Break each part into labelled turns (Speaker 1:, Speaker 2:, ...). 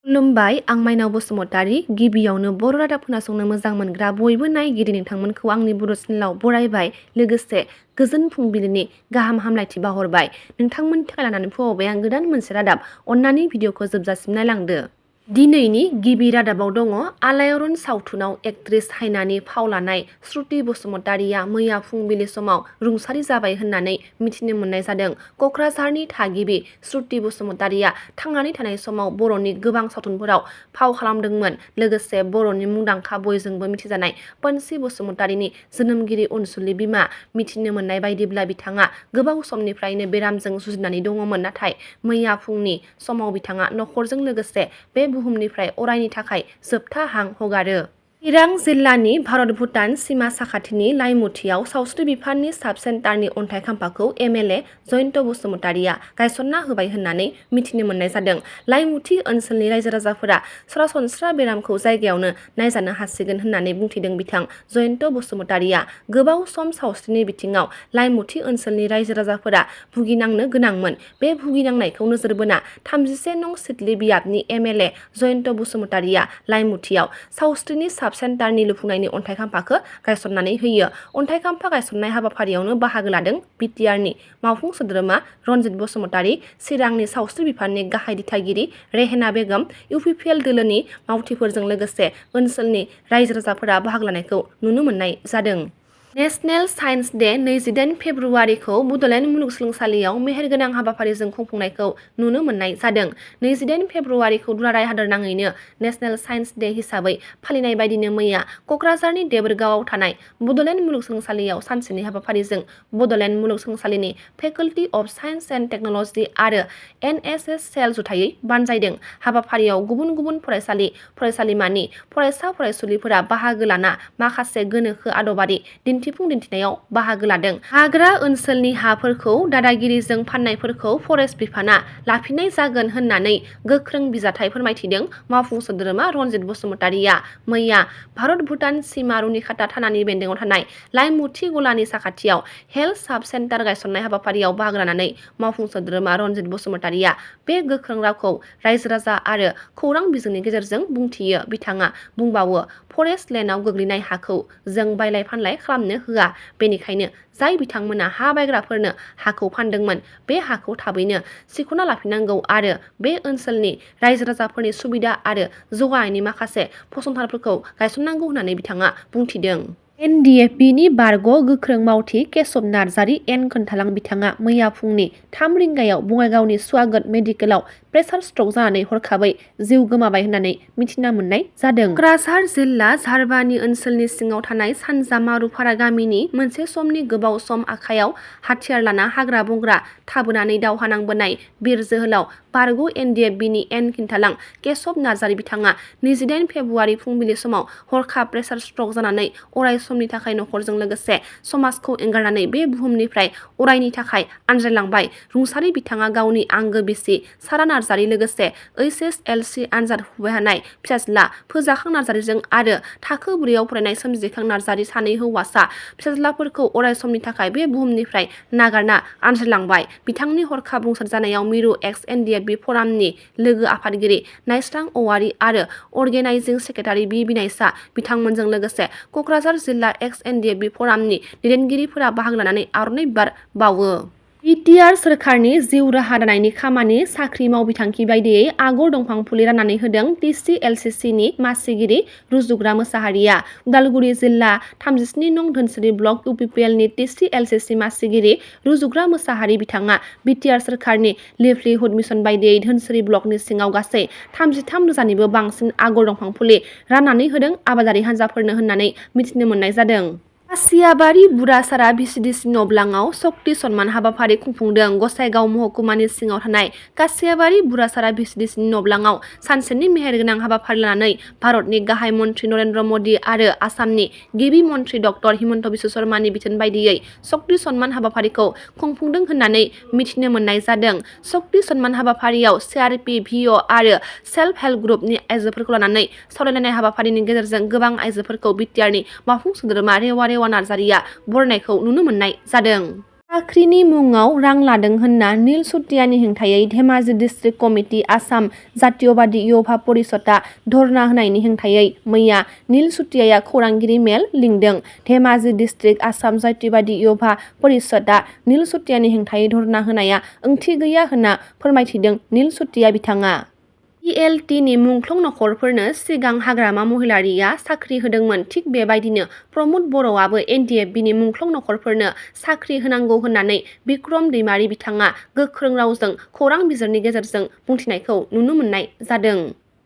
Speaker 1: खुलुमबाय, आं माइनाव बसुमतारी। गिबियावनो बर' रादाब खोनासंनो मोजां मोनग्रा बयबो नायगिरि नोंथांमोनखौ आंनि बर' चेनेलाव बरायबाय। लोगोसे गोजोन फुंबिलिनि गाहाम हामलायथि बावहरबाय। नोंथांमोननि थाखाय लानानै फैबाय आं गोदान मोनसे रादाब। अन्नानै भिडिअखौ जोबजासिम नायलांदो। दिनैनि गिबि रादाबाव दङ आलायारन सावथुनाव एक्ट्रेस हायनानि फाव लानाय श्रुति बसुमतारीया मैया फुंबिलि समाव रुंसारि जाबाय होननानै मिथिनो मोननाय जादों। क'क्राझारनि थागिबि श्रुति बसुमतारीया थांनानै थानाय समाव बर'नि गोबां सावथुनफोराव फाव खालामदोंमोन। लोगोसे बर'नि मुंदांखा बयजोंबो मिथिजानाय पनसि बसुमतारीनि जोनोमगिरि अनसुलि बिमा। मिथिनो मोननाय बायदिब्ला बिथाङा गोबाव समनिफ्रायनो बेरामजों जुजिनानै दङमोन, नाथाय मैया फुंनि समाव बिथाङा नखरजों लोगोसे बे बुहुमनिफ्राय अरायनि थाखाय जोबथा हां हगारो। चिरां जिल्लानि भारत-भुटान सिमा साखाथिनि लाइमुथियाव सावस्रि बिफाननि साब सेन्टारनि अन्थाइ खाम्फाखौ एमएलए जयन्त बसुमतारीया गायसनना होबाय होननानै मिथिनो मोननाय जादों। लाइमुथि ओनसोलनि रायजो-राजाफोरा सरासनस्रा बेरामखौ जायगायावनो नायजानो हासिगोन होननानै बुंथिदों बिथां जयन्त बसुमतारीया। गोबाव सम सावस्रिनि बिथिङाव लाइमुथि ओनसोलनि रायजो-राजाफोरा भुगिनांनो गोनांमोन। बे भुगिनांनायखौ नोजोर बोना 31 नं सिदली बियाबनि एमएलए जयन्त बसुमतारीया लाइमुथियाव सावस्रिनि साब सेन्टारनि लुफुंनायनि अन्थाइ खाम्फाखौ गायसननानै होयो। अन्थाइ खाम्फा गायसननाय हाबाफारियावनो बाहागो लादों बिटिआरनि मावफुं सोद्रोमा रनजित बसुमतारी, चिरांनि सावस्रि बिफाननि गाहाय दिथागिरि रेहेना बेगम, इउपिपिएल दोलोनि मावथिफोरजों लोगोसे ओनसोलनि रायजो-राजाफोरा बाहागो लानायखौ नुनो मोननाय जादों। नेशनेल साइन्स डे 28 फेब्रुआरिखौ बड'लेण्ड मुलुगसोलोंसालियाव मेहेरगोनां हाबाफारिजों खुंफुंनायखौ नुनो मोननाय जादों। 28 फेब्रुआरिखौ दुलाराय हादोरनाङैनो नेशनेल साइन्स डे हिसाबै फालिनाय बायदिनो मैया क'क्राझारनि देबोरगावआव थानाय बड'लेण्ड मुलुगसोलोंसालियाव सानसेनि हाबाफारिजों बड'लेण्ड मुलुगसोलोंसालिनि faculty of science and technology आरो एनएसएस सेल जुथायै बानजायदों। हाबाफारियाव गुबुन गुबुन फरायसालि फरायसालिमानि फरायसा-फरायसुलिफोरा बाहागो लाना माखासे गोनोखो आदबारि दिन्थिफुं-दिन्थिनायाव बाहागो लादों। हाग्रा ओनसोलनि हाफोरखौ दादागिरिजों फाननायफोरखौ फरेस्ट बिफाना लाफिननाय जागोन होननानै गोख्रों बिजाथाइ फोरमायथिदों मावफुं सोद्रोमा रनजित बसुमतारीया। मैया भारत-भुटान सिमा रुनिखाता थानानि बेन्दोङाव थानाय लाइमुथि गलानि साखाथियाव हेल्थ साब सेन्टार गायसननाय हाबाफारियाव बाहागो लानानै मावफुं सोद्रोमा रनजित बसुमतारीया बे गोख्रों रावखौ रायजो-राजा आरो खौरां बिजोंनि गेजेरजों बुंथियो। बिथाङा बुंबावो, फरेस्ट लेन्डआव गोग्लैनाय हाखौ जों बायलाय-फानलाय खालामनो होआ। बेनिखायनो जाय बिथांमोना हा बायग्राफोरनो हाखौ फानदोंमोन, बे हाखौ थाबैनो सिख'ना लाफिननांगौ आरो बे ओनसोलनि रायजो-राजाफोरनि सुबिदा आरो जौगानायनि माखासे फसंथानफोरखौ गायसननांगौ होननानै बिथाङा बुंथिदों। एनडिएफबिनि बारग' गोख्रों मावथि केशब नार्जारि एन खोन्थालां बिथाङा मैया फुंनि 3 रिंगायाव बङाइगावनि स्वागत मेडिकेलाव प्रेसार स्ट्रक जानानै हरखाबै जिउ गोमाबाय होननानै मिथिना मोननाय जादों। क'क्राझार जिल्ला झारबानि ओनसोलनि सिङाव थानाय सानजा मारुफारा गामिनि मोनसे समनि गोबाव सम आखायाव हाथियार लाना हाग्रा-बंग्रा थाबोनानै दावहा नांबोनाय बिर जोहोलाव बारग' एनडिएफबिनि एन खिन्थालां केशब नार्जारि बिथाङा 28 फेब्रुआरि फुंबिलि समाव हरखाब प्रेसार स्ट्रक जानानै अराय समनि थाखाय नखरजों लोगोसे समाजखौ एंगारनानै बे बुहुमनिफ्राय अरायनि थाखाय आनज्रायलांबाय। रुंसारि बिथाङा गावनि आंगो बिसि सारा नार्जारि लोगोसे एइचएसएलसि आनजाद होफुबाय थानाय फिसाज्ला फोजाखां नार्जारिजों आरो थाखो 4 आव फरायनाय सोमजिखां नार्जारि सानै हौवासा फिसाज्लाफोरखौ अराय समनि थाखाय बे बुहुमनिफ्राय नागारना आनज्रायलांबाय। बिथांनि हरखाब रुंसारि जानायाव मिरु एक्स एनडिएफबि फ'रामनि लोगो आफादगिरि नायस्रां औवारी आरो अर्गेनाइजिं सेक्रेटारि बि बिनायसा बिथांमोनजों लोगोसे क'क्राझार जिल्ला एक्स एनडिएफबि फ'रामनि दैदेनगिरिफोरा बाहागो लानानै आर'नाइ बिबार बावो। बिटिआर सोरखारनि जिउ राहा दानायनि खामानि साख्रि मावबिथांखि बायदियै आगर दंफां फुलि राननानै होदों टिसिएलसिसिनि मासिगिरि रुजुग्रा मोसाहारिया। उदालगुरि जिल्ला 37 नं धोनसिरि ब्लक इउपिपिएलनि टिसिएलसिसि मासिगिरि रुजुग्रा मोसाहारि बिथाङा बिटिआर सोरखारनि लिभलिहुड मिशन बायदियै धोनसिरि ब्लकनि सिङाव गासै 33 रोजानिबो बांसिन आगर दंफां फुलि राननानै होदों आबादारि हानजाफोरनो होननानै मिथिनो मोननाय जादों। खासियाबारि बुरासारा भिसिडिसि नब्लाङाव शक्ति सन्मान हाबाफारि खुंफुंदों। गसाइगाव महकुमानि सिङाव थानाय खासियाबारि बुरासारा भिसिडिसिनि नब्लाङाव सानसेनि मेहेरगोनां हाबाफारि लानानै भारतनि गाहाय मन्त्रि नरेन्द्र मदि आरो आसामनि गिबि मन्त्रि डक्टर हिमन्त बिश्व शर्मानि बिथोन बायदियै शक्ति सन्मान हाबाफारिखौ खुंफुंदों होननानै मिथिनो मोननाय जादों। शक्ति सन्मान हाबाफारियाव सिआरपि, भिअ आरो सेल्फ हेल्प ग्रुपनि आइजोफोरखौ लानानै सावरायलायनाय हाबाफारिनि गेजेरजों गोबां आइजोफोरखौ बिटिआरनि मावफुं सोद्रोमा रेवा नार्जारिया बरायनायखौ नुनो मोननाय जादों। साख्रिनि मुङाव रां लादों होनना नील सुतियानि हेंथायै धेमाजि डिस्ट्रिक्ट कमिटि आसाम जातीयबादी युवा परिषदआ धरना होनायनि हेंथायै मैया नील सुतियाया खौरांगिरि मेल लिंदों। धेमाजि डिस्ट्रिक्ट आसाम जातीयबादी युवा परिषदआ नील सुतियानि हेंथायै धरना होनाया ओंथि गैया होनना फोरमायथिदों नील सुतिया बिथाङा। PLTनि मुंख्लं नखरफोरनो सिगां हाग्रामा महिलारिया साख्रि होदोंमोन थिग बेबायदिनो प्रमद बर'आबो NDFBनि मुंख्लं नखरफोरनो साख्रि होनांगौ होननानै बिक्रम दैमारि बिथाङा गोख्रों रावजों खौरां बिजोंनि गेजेरजों बुंथिनायखौ नुनो मोननाय जादों।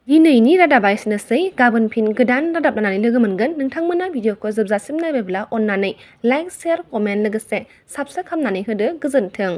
Speaker 1: दिनैनि रादाबा एसेनोसै। गाबोन फिन गोदान रादाब लानानै लोगो मोनगोन। नोंथांमोना भिडिअखौ जोबजासिम नायबायब्ला अन्नानै लाइक, शेयार, कमेन्ट लोगोसे साबस्क्राइब खालामनानै होदो। गोजोन्थों।